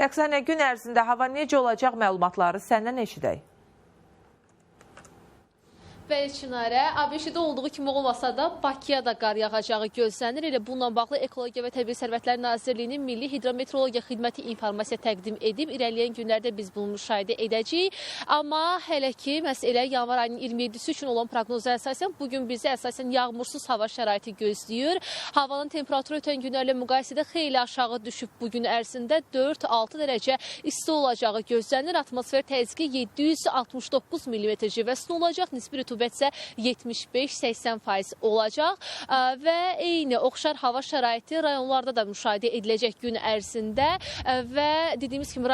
Rəqsanə, gün ərzində hava necə olacaq məlumatları səndən eşidək. Bəli, Çinarə, ABŞ-də olduğu kimi olmasa da Bakıya da qar yağacağı gözlənir. Elə bununla bağlı Ekologiya və Təbii Sərvətlər Nazirliyinin Milli Hidrometeorologiya Xidməti informasiya təqdim edib. İrəliyən günlərdə biz bunu müşahidə edəcəyik. Amma hələ ki, məhz elə yanvar ayının 27-si üçün olan proqnoza əsasən bugün bizi əsasən yağmursuz hava şəraiti gözləyir. Havanın temperaturu ötən günlərlə müqayisədə xeyli aşağı düşüb bu gün ərzində 4-6 dərəcə isti olacağı gözlənir. Atmosfer təzyiqi 769 mm civə olacaq. Nisbi rütubət isə 75-80% olacaq və eyni oxşar hava şəraiti rayonlarda da müşahidə ediləcək gün ərzində və dediyimiz kimi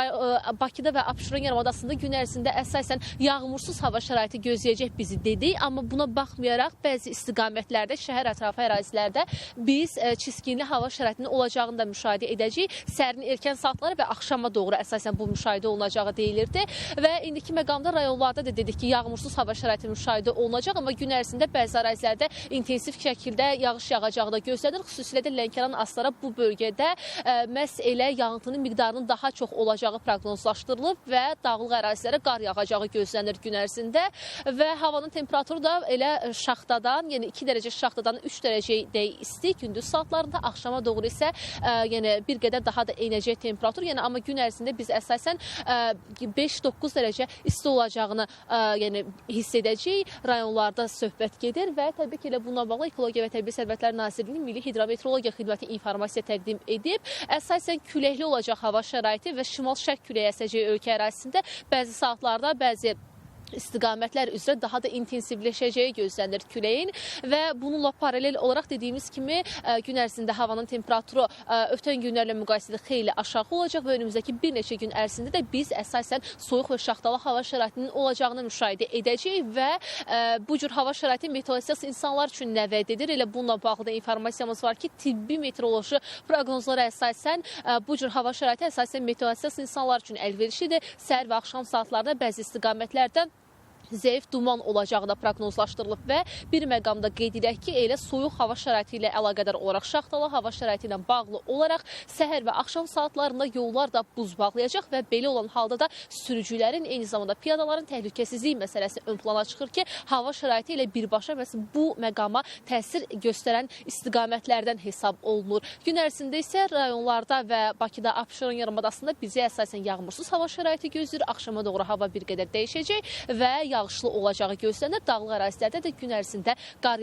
Bakıda və Abşeron yarımadasında gün ərzində əsasən yağmursuz hava şəraiti gözləyəcək bizi dedik, amma buna baxmayaraq bəzi istiqamətlərdə, şəhər ətrafı ərazilərdə biz çiskinli hava şəraitinin olacağını da müşahidə edəcəyik. Səhərin erkən saatları və axşama doğru əsasən bu müşahidə olunacağı deyilirdi və indiki məqamda rayonlarda da dedik ki, yağmursuz hava şəraiti müşahidə olunacaq, amma gün ərzində bəzi ərazilərdə intensiv şəkildə yağış yağacağı da gözlənir. Xüsusilə də Lənkəran, Astara bu bölgədə məhz elə yağıntının miqdarının daha çox olacağı proqnozlaşdırılıb və dağlıq ərazilərə qar yağacağı gözlənir gün ərzində və havanın temperaturu da elə şaxtadan, yəni 2 dərəcə şaxtadan 3 dərəcəyədək isti gündüz saatlarında, axşama doğru isə yəni bir qədər daha da enəcək temperatur. Yəni amma gün ərzində biz əsasən 5-9 dərəcə isti olacağını yəni hiss edəcəyik. Rayonlarda söhbət gedir və təbii ki, elə bununla bağlı Ekologiya və Təbii Sərvətlər Nazirliyinin Milli Hidrometeorologiya Xidməti informasiya təqdim edib. Əsasən küləkli olacaq hava şəraiti və şimal-şərq küləyi əsəcək ölkə ərazisində bəzi saatlarda, bəzi istiqamətlər üzrə daha da intensivləşəcəyi gözlənir küləyin və bununla paralel olaraq dediyimiz kimi gün ərzində havanın temperaturu ötən günlərlə müqayisədə xeyli aşağı olacaq və önümüzdəki bir neçə gün ərzində də biz əsasən soyuq və şaxtalı hava şəraitinin olacağını müşahidə edəcəyik və bu cür hava şəraiti meteoroloji insanlar üçün nə vəd edir? Elə bununla bağlı da informasiyamız var ki, tibbi meteoroloji proqnozlara əsasən bu cür hava şəraiti əsasən meteoroloji insanlar üçün əlverişlidir. Səhər və axşam saatlarında bəzi istiqamətlərdən zəif duman olacağı da proqnozlaşdırılıb və bir məqamda qeyd edək ki, elə soyuq hava şəraiti ilə əlaqədar olaraq, şaxtalı hava şəraiti ilə bağlı olaraq səhər və axşam saatlarında yollar da buz bağlayacaq və belə olan halda da sürücülərin, eyni zamanda piyadaların təhlükəsizlik məsələsi ön plana çıxır ki, hava şəraiti ilə birbaşa məhz bu məqama təsir göstərən istiqamətlərdən hesab olunur. Gün ərzində isə rayonlarda və Bakıda, Abşeron yarımadasında bizi əsasən yağmursuz hava şəraiti gözləyir. Axşama doğru hava bir qədər dəyişəcək və yağışlı olacağı gözlənir. Dağlıq ərazilərdə də gün ərzində qar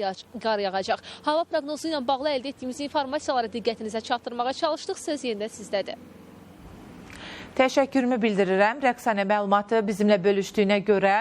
yağacaq. Hava proqnozu ilə bağlı əldə etdiyimiz informasiyaları diqqətinizə çatdırmağa çalışdıq. Söz yenidən sizdədir. Təşəkkürümü bildirirəm. Rəqsanə, məlumatı bizimlə bölüşdüyünə görə.